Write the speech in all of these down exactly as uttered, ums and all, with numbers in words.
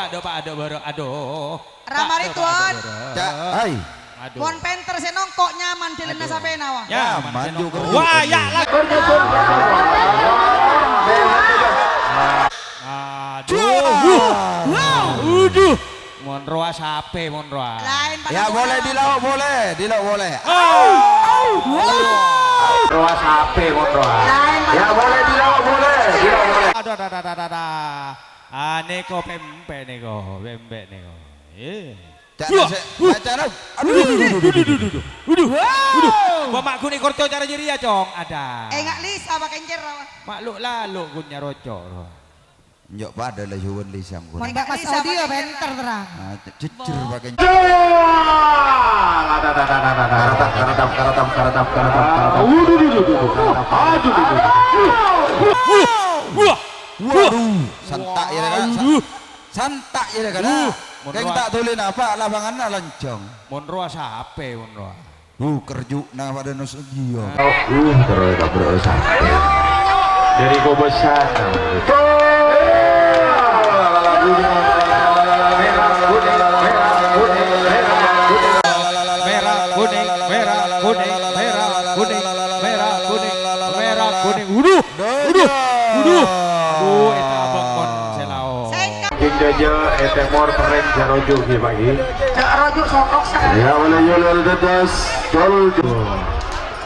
ta' do pa-, ado bârâ', ado. Rama Ridwan. Ca-, hai. Ado. Mon pènter sè nongko' nyaman dhâlânna sapèna, wa. Nyaman sè nongko'. Wah, ya lah. Ado. Wow. Ado. Mon rowa sapè, mon rowa. Laèn. Ya, boleh di laut, boleh. Di laut, boleh. Rowa sapè, mon rowa. Ya, boleh di laut, boleh. Di laut, boleh. Ado, ado, ado, ado, ado. Ah, nèko pèmpè' nèko, pèmpè' nèko. Eh. Ca'na sè, ca'na. Aduh, aduh, aduh, aduh, aduh, aduh. Aduh, aduh. Bapak Guni Korco cara jârèya, Cong. Ada. Enga' Lisa pakai encer, Mak. Makluk lalu gun nyaroco', rowa. Enjâ' padâ la juwân Lisa, gun. Mon Bapak Saudi ya pènter terang. Ah, ce-, jejjer pakai. Karatap, karatap, karatap, karatap, karatap, karatap. Aduh, aduh, aduh, aduh. Aduh, aduh, aduh. Wah, wah. Waduh, santa' ya, Kak. Sa-, santa' ya, Kak. Kèng ta' dhuli napa, lapanganna lanjhâng. Mon rowa sapè, mon rowa. Duh, kerju'na padâ nostalgia. Uh, terus tak berusaha. Dari Kobesan. Merah, kuning, merah, kuning, merah, kuning, merah, kuning, merah, kuning. Waduh, waduh, waduh. Aduh, eta abang kon selaon. King Jaja, eh, temor pereng jarojo gi, Pak, gi. Jarojo sotok sa. Ya, wala yul dadas, jol, jol.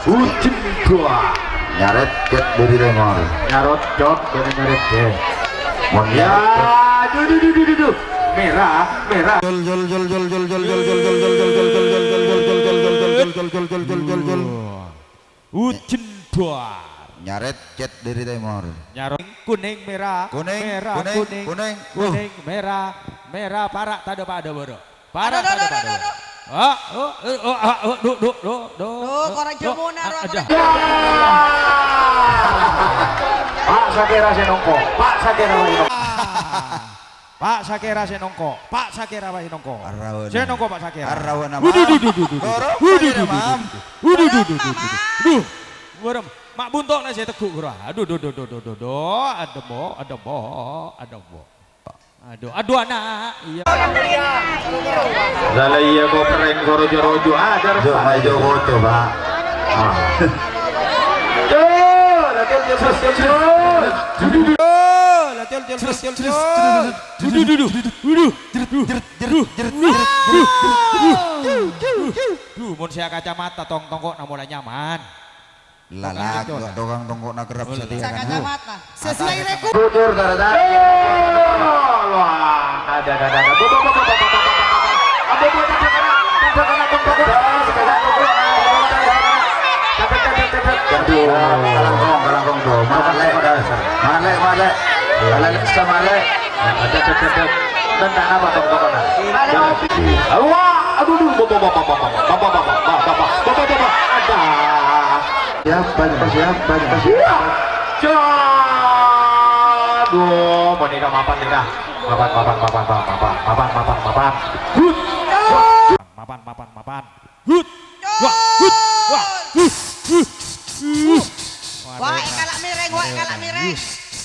Ujen dua. Nyaret ket dari temor. Nyarot cot dari nyaret, ya. Mon ya, nyaret. Duh, duh, duh, duh, duh, duh. Merah, merah. Jol, jol, jol. Ujen dua. Nyaret ket dari temor. Nyarot kuning, merah, kuning, merah, kuning, kuning, kuning, kuning, merah, merah, para' tadâ' padâ bârâ'. Para' tadâ' padâ bârâ'. Ah, oh, eh, oh, ah, oh, du, du, du, du. Duh, korang jamuna, ah, rowa ada. Pak Sakera sè nongko, Pak Sakera sè nongko. Pak Sakera sè nongko', Pak Sakera sè nongko'. Arrawana. Sè nongko' Pak Sakera. Arrawana, Mam. Udu, du, du, du, du, du. Loro Udu, du, saja, du, du, Mam. Du. Udu, du, du, du, du, du. Duh. Warem, ma' bunto'na sè tegghu' ghuru. Aduh, du, du, du. Adembo, adembo, adembo. Aduh, aduh, ana'. Iyâ. Lah, lah, iyâ, kok kereng, kok rojo-rojo. Ah, dar. Jok, ayo, coba. Ah. Tuh, lah, tuh, tuh, tuh, tuh, tuh. Tuh, lah, tuh, tuh, tuh, tuh, tuh. Duh, duh, duh, duh. Duh, duh, duh, duh. Duh, mon sè akacamata tong-tongko'na molaè nyaman. Lala, tong-tongko'na kerrep satèya, kan? Sakacamata. Sesuai reku. Bujur, gara-gara. Wah, ada, ada, ada, ada. Aduh, kalangkong, kalangkong, tuh. Malè', malè', malè'. Malè', malè'. Ada, ada, ada, ada. Tentang apa, tong-tongko'na? Wah, aduh, aduh, bapak, bapak, bapak, bapak, bapak, bapak, bapak, bapak, bapak, bapak, ada. Siap, banyak, siap, banyak, siap. Aduh, panèka mapan, nèka. Mapan, mapan, mapan, mapan, mapan, mapan, mapan, mapan. Hut. Mapan, mapan, mapan. Hut. Wah, hut. Wah, hut. Hut. Hut. Wah, èkala' mèrèng, wah, èkala' mèrèng.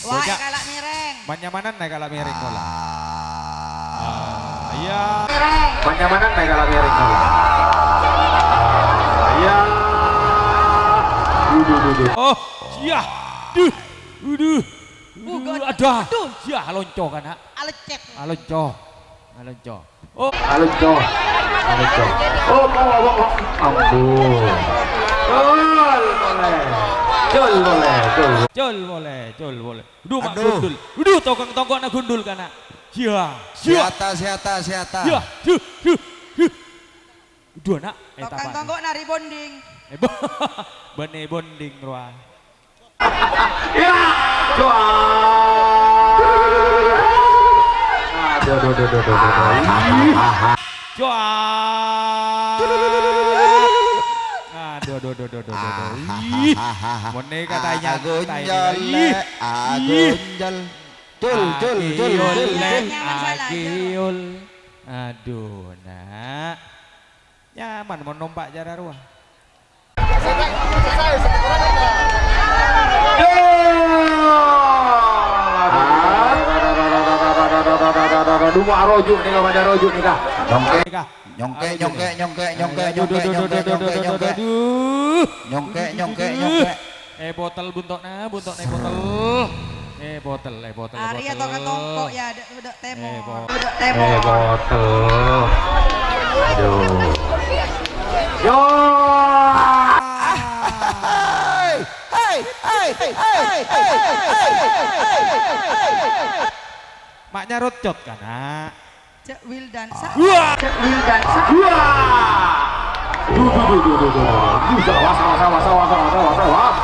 Wah, èkala' mèrèng. Manyamanan èkala' mèrèng, pola. Ah, iyâ. Manyamanan èkala' mèrèng, pola. Ah, iyâ. Duh, duh, duh, duh. Oh, iyâ. Duh. Duh, duh. Duh, aduh. Aduh. Iyâ, alonco, kana'. Alecet. Alonco. Alonco. Oh, alonco. Alonco. Oh, oh, oh, oh. Ampun. Cul, boleh. Cul, boleh. Cul, boleh. Cul, boleh. Duh, mak gundul. Duh, tokang tongko'na gundul, kana'. Iyâ. Iyâ. Sèata, sèata, sèata. Iyâ. Duh, duh, duh. Duh, ana'. Eh, tokang tongko'na rebonding. Eh, bo-, bânnè bonding, rowa. Ya! Doa! Aduh, aduh, aduh, aduh, aduh, aduh. Ih. Doa! Aduh, aduh, aduh, aduh, aduh, aduh. Ih. Mon nèka tanya, tanya. Ih. Ih. Cul, cul, cul, cul, cul. Aduh, nak. Nyaman mon nompa' cara rowa. Aduh, ma' roju' nèka, pada roju' nèka. Nyongke', nyongke', nyongke', nyongke', nyongke', nyongke', nyongke', nyongke', nyongke'. Aduh. Nyongke', nyongke', nyongke'. Eh, botol bunto'na, bunto'na botol. Eh, botol, eh, botol, botol. Arèya tokang tongko', ya, dek, dek temo. Eh, bo-, dek temo. Eh, botol. Aduh. Yo. Hei, hei, hei. Ma' nyarotcot, kana'. Cek Wildan sa. Wah. Cek Wildan sa. Wah. Duh, duh, duh. Duh, sawas, sawas, sawas. Awas.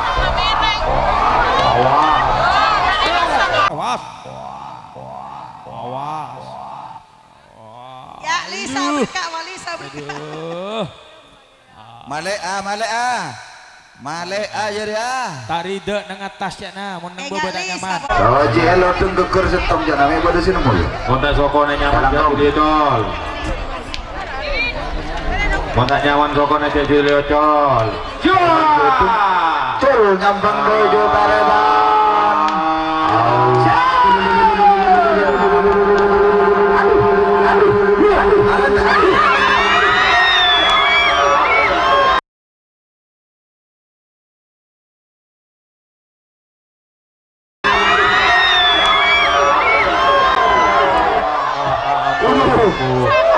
Awas. Awas. Ya, Lisa berkah, Lisa berkah. Aduh. Malè', ah, malè', ah. Malè', ah, jârèya. Ta' rida neng attas, ca'na, mon neng bâbâ ta' nyaman. Kalau cè' lo deng geger settong, ca'na, mè' bâdâ sè nemmo, ya. Mon ta' sokona nyaman, jhâ' budhi, Col. Mon ta' nyaman sokona, jhâ' julio, Col. Col nyambang baju taretan.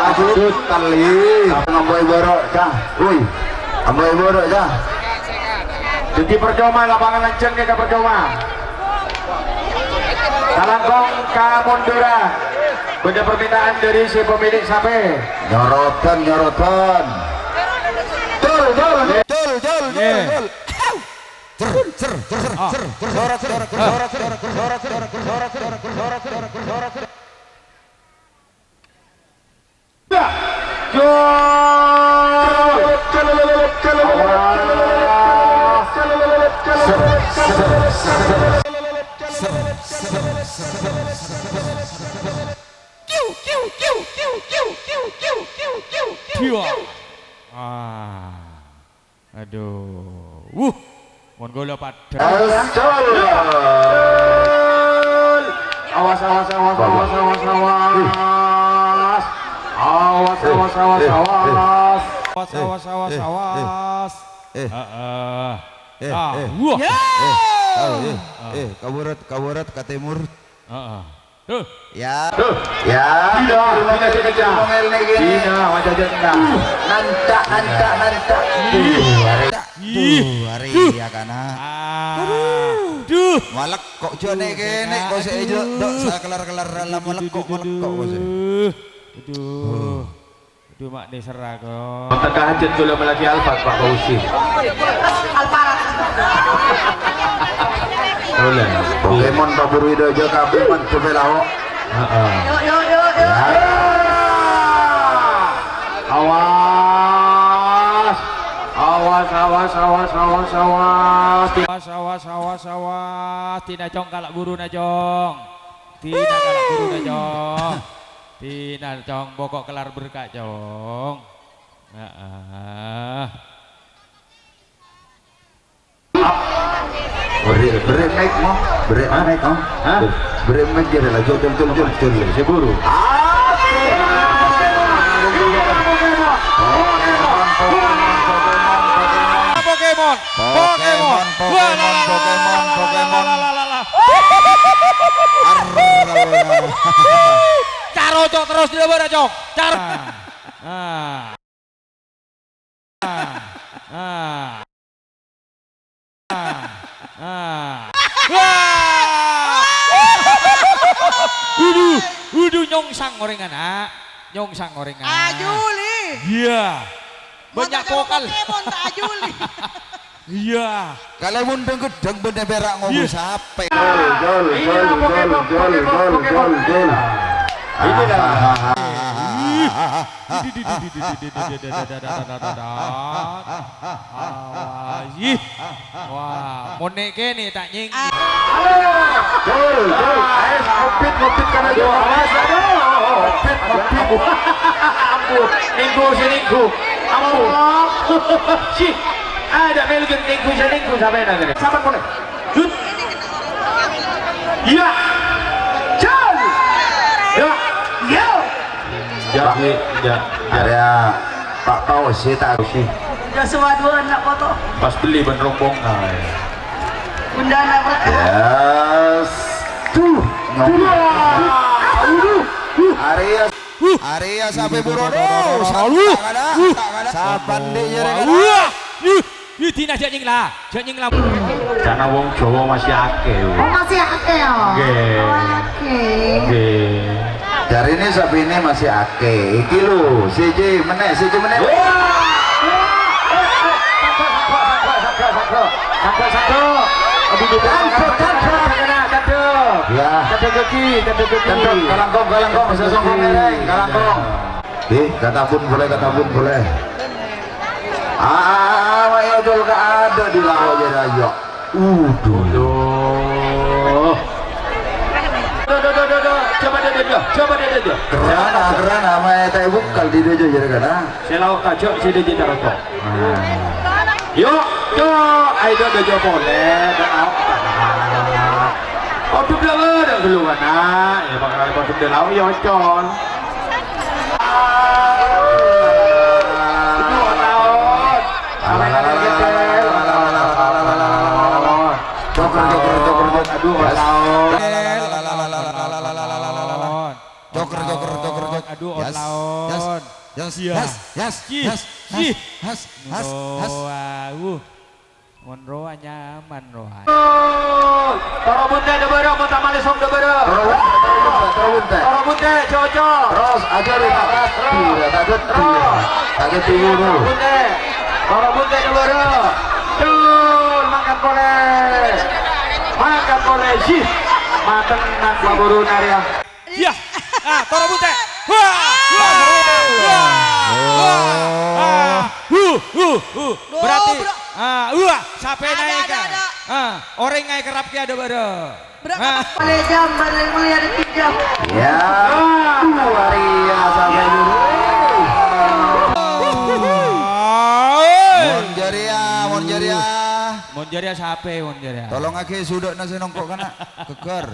Aduh, tali. Ngambai borok, cah. Woi, ngambai borok, cah. Jadi percuma, lapangan lanceng nèka percuma. Kalangkong kamunduran. Bâdâ permintaan dari si pemilik sapi. Nyorotan, nyorotan. Cul, cul, cul, cul, cul, cul. Cer, cer, cer, cer, cer. Aduh. Wuh. Mon kaulâ padâ. Awas, awas, awas, awas, awas, awas. Awas, awas, awas, awas. Awas, awas, awas, awas. Eh. Heeh. Eh, ah, eh. Wah. Ya. Eh, eh, kaburat, kaburat ka timur. Heeh. Tuh. Ya. Tuh. Ya. Dina, dina, dina, dina. Ngomel nih gini. Dina, wajah janda. Nanta, nanta, nanta. Ih. Tuh, hari. Ih. Tuh, hari ya kana. Ah. Aduh. Malek kok jone kene kok se ejo dok sakelar-kelar dalam malek kok, malek kok kok se. Aduh. Aduh. Aduh, mak, ni sera, kok. Tengah hajat kaulâ malagi Alphard, Pak Fauzi. Alphard. Kaulâ. Pokemon paburu ido aja kabeh, man, coba lawo. Heeh. Yuk, yuk, yuk, yuk. Ya. Awas. Awas, awas, awas, awas, awas. Awas, awas, awas, awas. Dina, Cong, kala' buru, na, Cong. Dina, kala' buru, na, Cong. Dina, Cong, pokok kelar berka', Cong. Heeh. Beri, beri mic, mo. Beri mic, mo. Hah? Beri mic dia lah. Jol, jol, jol, jol, jol. Saya buru. Pokemon. Pokemon. Pokemon, Wah, la, la, la, Pokemon, la, la, la, Pokemon. La, la, la, la, la. Arr. Caro, Cok, terus dia bara, Cok. Car. Ah. Ah. Ah. Ah. Ah. Wah! Waduh, waduh, nyongsang orèng, ana'. Nyongsang orèng, ana'. Ajuli. Iya. Banyak vokal. Pokemon ta' ajuli. Iya. Kalèbun dhâng-ghedhâng bânnè pèra' ngobu sapè. Gol, gol, gol, gol, gol, gol, gol. Inilah. Ih. Wah, mon nèka nè ta' nyèng. Gol, gol. Ayo, ngopit, ngopit kana jawab. Awas, aduh. Ngopit, ngopit. Ampun. Nèngghu, sè nèngghu. Ampun. Sih. Ada melgen nèngghu, sè nèngghu, sampèyan. Sampèyan polè. Jut. Iya. Jal. Ya. Ya. Jadi, ya, ya. Area Pak Paus sih, tak sih. Udah semua dua anak foto. Pas beli ban rombongan. Bunda anak foto. Yes. Tuh. Nyong. Area. Area sampai burono. Sapan deh, ya, Rek. Wah. Ih, dina jhâ' nyèngla, jhâ' nyèngla. Karena wong Jawa masih akeh. Oh, masih akeh, ya? Nggih. Oke. Nggih. Jarine sapine masih akeh. Iki lho, siji meneh, siji meneh. Wah! Satu, satu, satu, satu. Aduh, aduh, aduh. Satu, satu. Satu. Ya. Satu kaki, satu kaki. Satu, kalangkong, kalangkong, sosok mereng, kalangkong. Eh, katabun boleh, katabun boleh. Ah, ayo, Jol, ka ada di lawan aja, ayo. Uduh. Aduh. Duh, duh, duh, duh, duh. Coba deh, deh, duh. Coba deh, deh, duh. Kerana, kerana, mae tai bukal di dojo jadi kana. Selauk tajuk, sini di taruh. Yuk, yuk. Ayo, dojo boleh. Aduh, dulu, dulu, mana? Ya, bakal aduh, dulu, ya, Col. Joker, joker, joker, joker. Aduh, yes. Joker, joker, joker, joker. Aduh, yes. Yes. Yes. Yes. Yes. Yes. Yes. Yes. Yes. Yes. Aduh. Mon rowa nyaman rowa. Toro bunte debara, mata malisong debara. Toro bunte, toro bunte, toro bunte. Toro bunte, jojo. Terus, aja deh, tak ngerti, tak ngerti. Terus. Tak ngerti dulu. Toro bunte. Toro bunte debara. Dul, mangkat pole. Mangkat pole, sih. Mateng nang paburu narya. Iya. Ah, toro bunte. Wah, wah, wah, wah. Ah, hu, hu, hu. Berarti, ah, wah, sampai naik. Ah, orang naik kerap ke ada bara. Balik jam, balik mulia dipinjam. Ya, luar biasa, Pak Guru. Mon jariya. Jârèya. Mon jârèya sapè, mon jârèya? Tolongaghi sudhu'na sè nongko' kana'. Ghâggâr.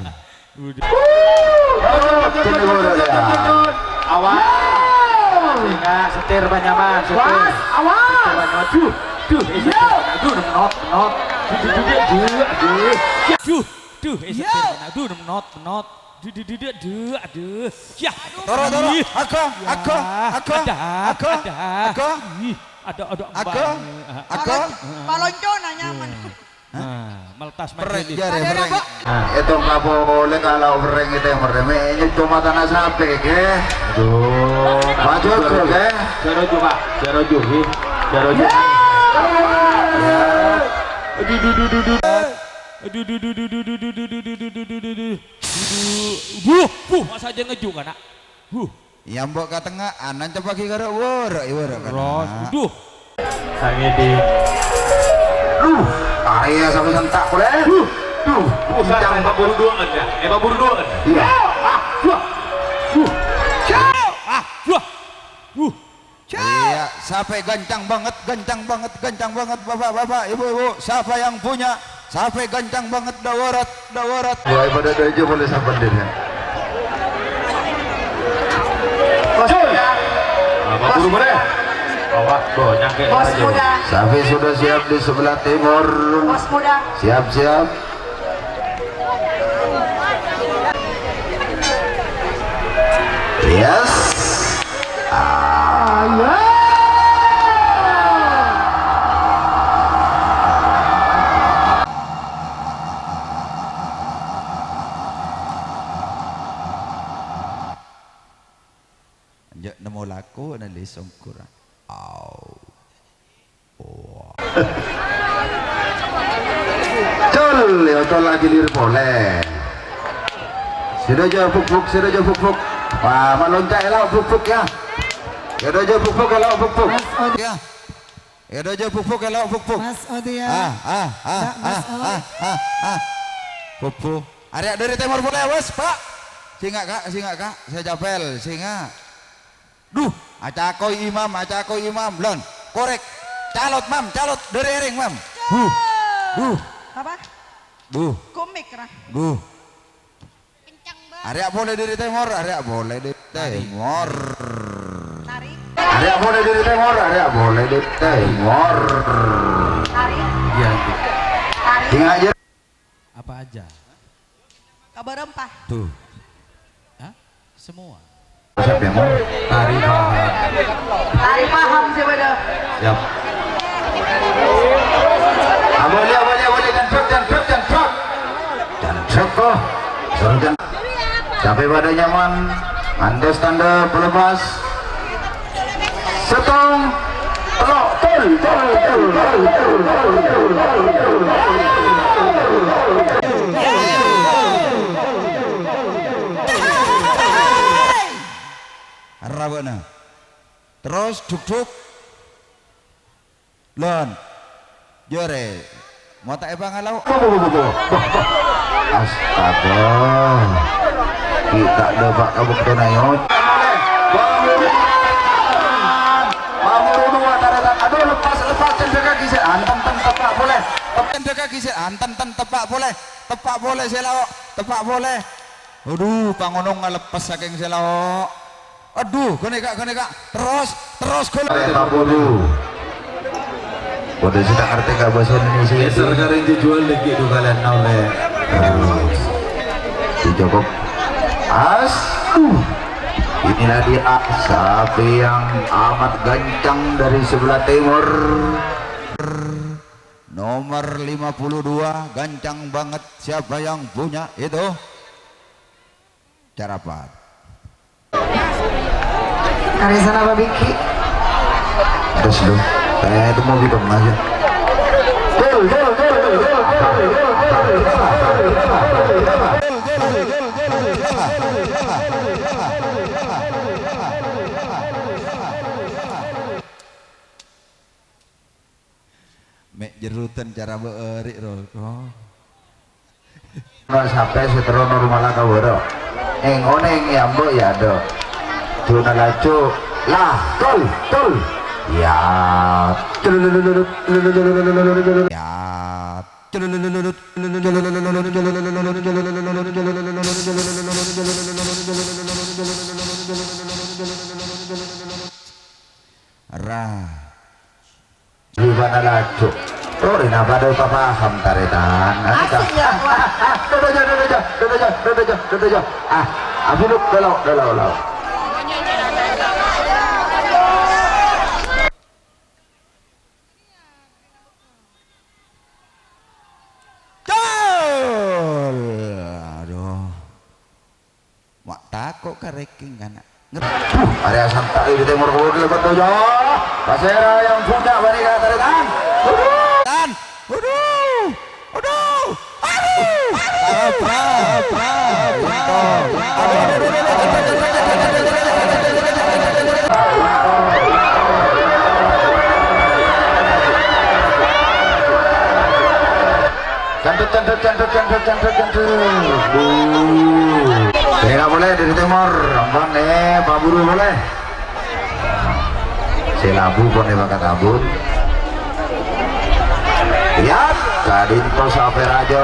Awas. Sehingga setir panyaman, setir. Awas, awas. Setir panyaman. Duh, duh, eh, setir. Aduh, menot, menot. Duh, duh, duh, duh, aduh. Duh, duh, eh, setir. Aduh, menot, menot. Duh, duh, duh, duh, aduh, aduh. Yah. Toro, toro. Ih. Aga, aga, aga, aga. Ih, ada, ada. Aga, aga. Palonco nanya, Man. Nah, meletas. Perrèng, majelis. Jârè, perrèng. Ètong kapolè kalau perrèng itu yang perrèng. Mè' nyucu matana sapè, kè? Aduh, maju, kè? Jârâ ju, Pak. Jârâ ju, hi. Jârâ ju. Ya. Aduh, duh, duh, duh, duh. Aduh, duh, duh, duh. Wuh, wuh, masa aja ngeju, kana'? Wuh. Èambâ' ka tengnga, anan ceppaghi karo woro', è woro' kana'. Ros, aduh. Sangedi. Duh, arèya sampe sentak polè. Duh, duh, kencang. Paburu duwâ'ân, ya? Eh, paburu duwâ'ân. Iya. Ah, wah. Duh. Ah, wah. Duh. Iya, sapè gancang banget, gancang banget, gancang banget, Bapak-bapak, Ibu-ibu. Siapa yang punya? Sapè gancang banget, dawarat, dawarat. Wah, pada dojo boleh sampèyan, ya. Bos Muda. Apa buru boleh? Awas, Bo, nyangkè. Bos Muda. Sapè sudah siap di sebelah timur? Bos Muda. Siap, siap. Yes. Ah. Enjâ' nemmo lako ana' lè songkor. Au. Col, ya, col lagi lir polè. Sè dâjâ buk-buk, sè dâjâ buk-buk. Wah, malonca' èlaok buk-buk, ya. Sè dâjâ buk-buk, èlaok buk-buk. Mas Odi. Ya. Sè dâjâ buk-buk, èlaok buk-buk. Mas Odi, ya. Ah, ah, ah, Mas ah, Odi. Ah, ah, ah. Buk-buk. Arèya' dâri tèmor polè, wes, Pak. Sènga', Kak, sènga', Kak. Sè capel, sènga'. Duh, acakoi Imam, acakoi Imam, lon, korèk. Calot, Mam, calot, dâri èrèng, Mam. Huh, duh. Apa? Duh. Komik, ra. Duh. Kencang banget. Arèya' polè dâri tèmor, arèya' polè dâri tèmor. Tarik. Arèya' polè dâri tèmor, arèya' polè dâri tèmor. Tarik. Iya, Bu. Tarik. Sènga' jâ. Apa aja? Kabarempa. Tuh. Hah? Semua. Siap, ya, Mon? Tari paham. Tari paham sih, beda. Siap. Ah, boleh, boleh, boleh. Dan truk, dan truk, dan truk. Dan truk, oh. Suruh dan. Sampai pada nyaman. Antes tanda pelepas. Sèttong, tello', tol, tol, tol. Arabâna. Terros, dhuk-dhuk. Lon. Jârè, mata èpangalaok. Astaga. Kita' dâpa' ka bâktona, yo. Pamuru dua, taretan. Aduh, lepas, lepas, cendhek kaki sè anten, ten, teppa' polè. Cendhek kaki sè anten, ten, teppa' polè. Teppa' polè sè lao', teppa' polè. Aduh, pangonongnga lepas sakèng sè lao'. Aduh, ghânèka, ghânèka. Terros, terros, ghâllu. Arè' paburu. Kodhu sè ta' ngartè ka bhâsa Indonesia. Geser ka rèng jhâjhuwân lagi dhu kalèn nolè. Terros. Cukup. Aduh. Inilah dia, sapi yang amat gancang dari sebelah timur. Nomor lima puluh dua, gancang banget. Siapa yang punya itu? Carapat. Kare sana, Pak Biki. Terus lu. Eh, itu mau gitu aja. Gol, gol, gol, gol, gol. Mè' jherrutan cara bâ'âri', ro. Oh. Ro' sapè sè terro normal ka wârâ. Eng-oneng ya, Mbok, ya, do. Duna laju. Lah, tol, tol. Ya. Ya. Ra. Gimana laju? Torè napa dâ' paham tarètan? Anu, asik, ya, Pak. Dâdâ, dâdâ, dâdâ. Ah, abuluk, dâlâ, dâlâ, dâlâ. Col! Aduh. Ma' tako' ka rèking kana'. Nget-, Duh, arèya santa' è tèmor kowa ghi' lebat tojo. Pasèra yang punya boneka tarètan? Tan. Waduh. Waduh. Aduh. Abra, abra, abra. Aduh. Candhut, candhut, candhut, candhut, candhut, candhut. Buh. Sèra polè dâri tèmor, ampon, eh, paburu polè. Sè labu pon è bakat abon. Yap, ka'dinto sapè rajâ,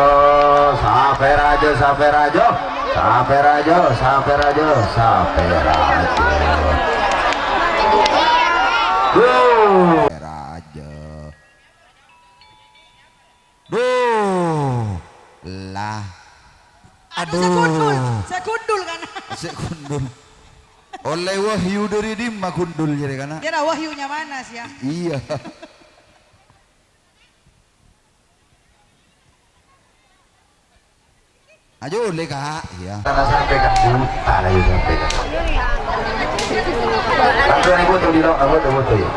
sapè rajâ, sapè rajâ. Sapè rajâ, sapè rajâ, sapè rajâ. Duh. Sapè rajâ. Duh, lah. Anu, sè gundul, aduh, sè gundul kan. Sè gundul. Ollè wahyu dâri dimma gundul jârèya kana'? Kira wahyunya mana sih ya? Iya. Ayo, lè, Kak. Iya. Karena sampaikan juta lagi sampaikan. Langsung ibu tuh di lo, ibu tuh, ibu tuh ya.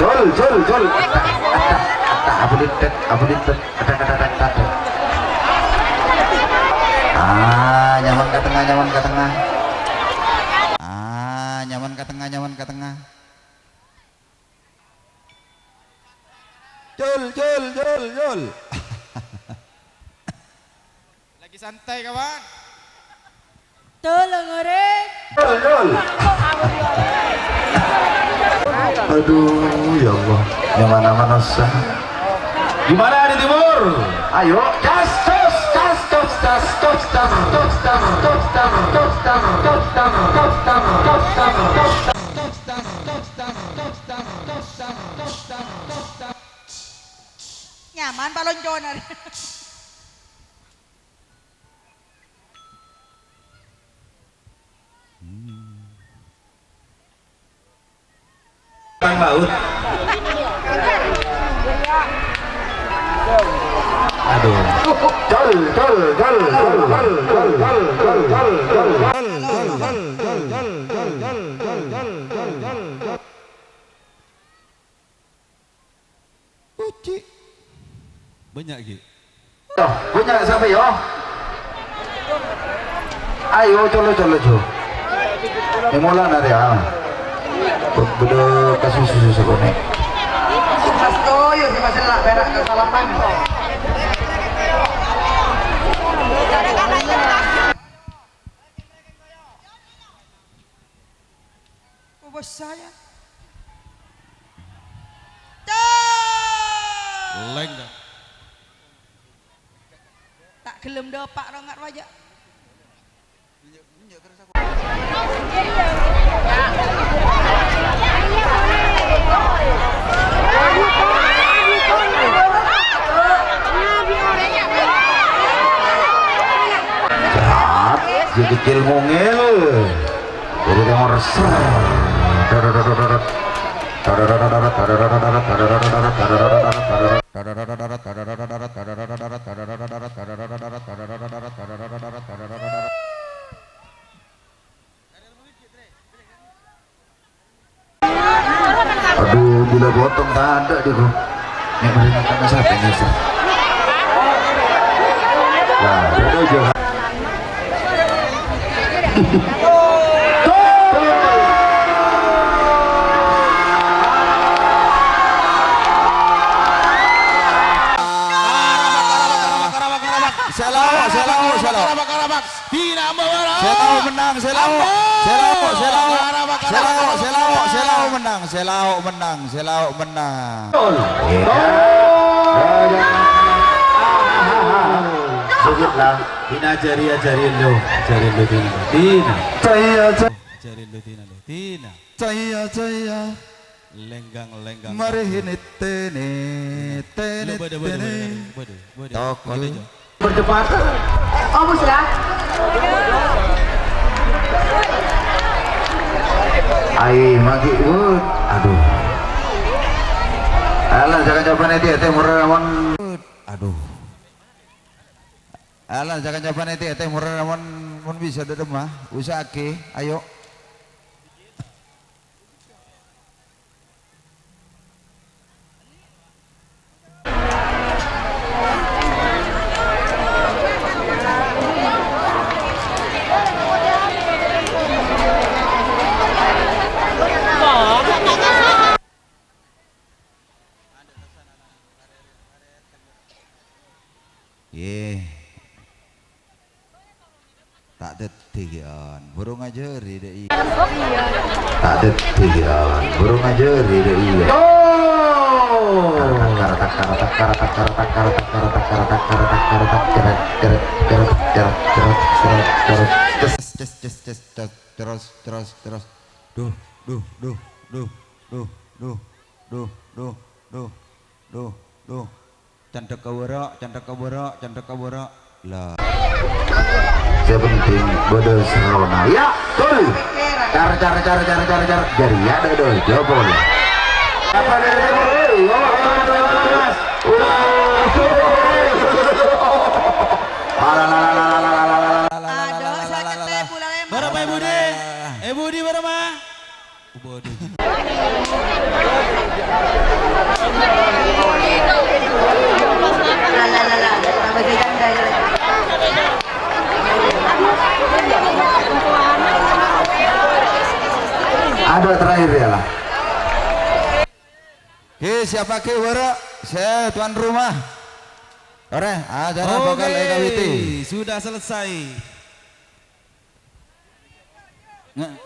Jol, jol, jol. Atta, atta, atta, abu lintet, abu lintet. Atta, atta, atta, atta. Ah, nyaman ka tengah, nyaman ka tengah. Ah, nyaman ka tengah, nyaman ka tengah. Jol, jol, jol, jol. Lagi santai, kawan. Tolong, orèng. Jol, jol. Aduh, ya Allah. Yang mana-mana sah. Gimana di timur? Ayo, cas, cas, cas. Nyaman palonconan. Tang laut. Aduh. Col, col, col. Puji. Banyak, Ki. Toh, banyak sampai, yo. Ayo, colo, colo, jo. Ini mula nari, ah. Be-, beda kasus susu sekone. Mas Toyo, si Mas Elak, berak ke salapan. Bos saya. Leng, dah. Ta' gelem dâpa' rongat wajâ. Jât, jâ kecil mongil. Dâri tèmor, ser. Aduh, gila potong tadâ' deh, Bu. Nek mereka kan siapa ini, sir? Nah, beda aja. Selamat, selamat, selamat. Dina Mubarak. Sè lao' mennang, sè lao'. Sè lao', sè lao'. Sè lao', sè lao', sè lao' mennang, sè lao' mennang, sè lao' mennang. Sujud lah. Dina jari, ajari lo, ajari lo Dina. Dina. Caya, caya. Ajari lo Dina lo. Dina. Caya, caya. Lenggang-lenggang. Mari ini tene, tene, Lo, bada, bada, tene. Bada, bada, bada. Tokol. Gitu aja. Percepat. Oh, Musra. Ai, magi, wut. Aduh. Alah, jangan coba nanti, ate murah lawan. Aduh. Alah, jangan coba nanti, ate murah lawan, mun bisa dedem, ah. Usah ake, ayo. Yè. Ta' dhâddhi, ghi', on. Buru ngajhâri, dâ' iyâ. Ta' dhâddhi, ghi', on. Buru ngajhâri, dâ' iyâ. Oh! Karatak, karatak, karatak, karatak, karatak, karatak, karatak, karatak, karatak, karatak, karatak, karatak, karatak, karatak. Ces, ces, ces, ces, ces. Terus, terus, terus. Duh, duh, duh, duh, duh, duh, duh, duh, duh, duh, duh. Candhek ka bârâ', candhek ka bârâ', candhek ka bârâ'. Lah. Sè penting bâdâ serrona. Ya, betul. Car, car, car. Jârèya dâ', dâ', jâ' pon. Apa nih? Alah, alah, alah, alah, alah, alah, alah, alah, alah, alah, alah, alah. Bârâmma, Èbhu Di? Èbhu Di bârâmma? Waduh. Ada terakhir ya lah. Oke, siapa ke bârâ'? Saya tuan rumah. Ore, acara bakal èkawiti. Oke, sudah selesai. Nge-,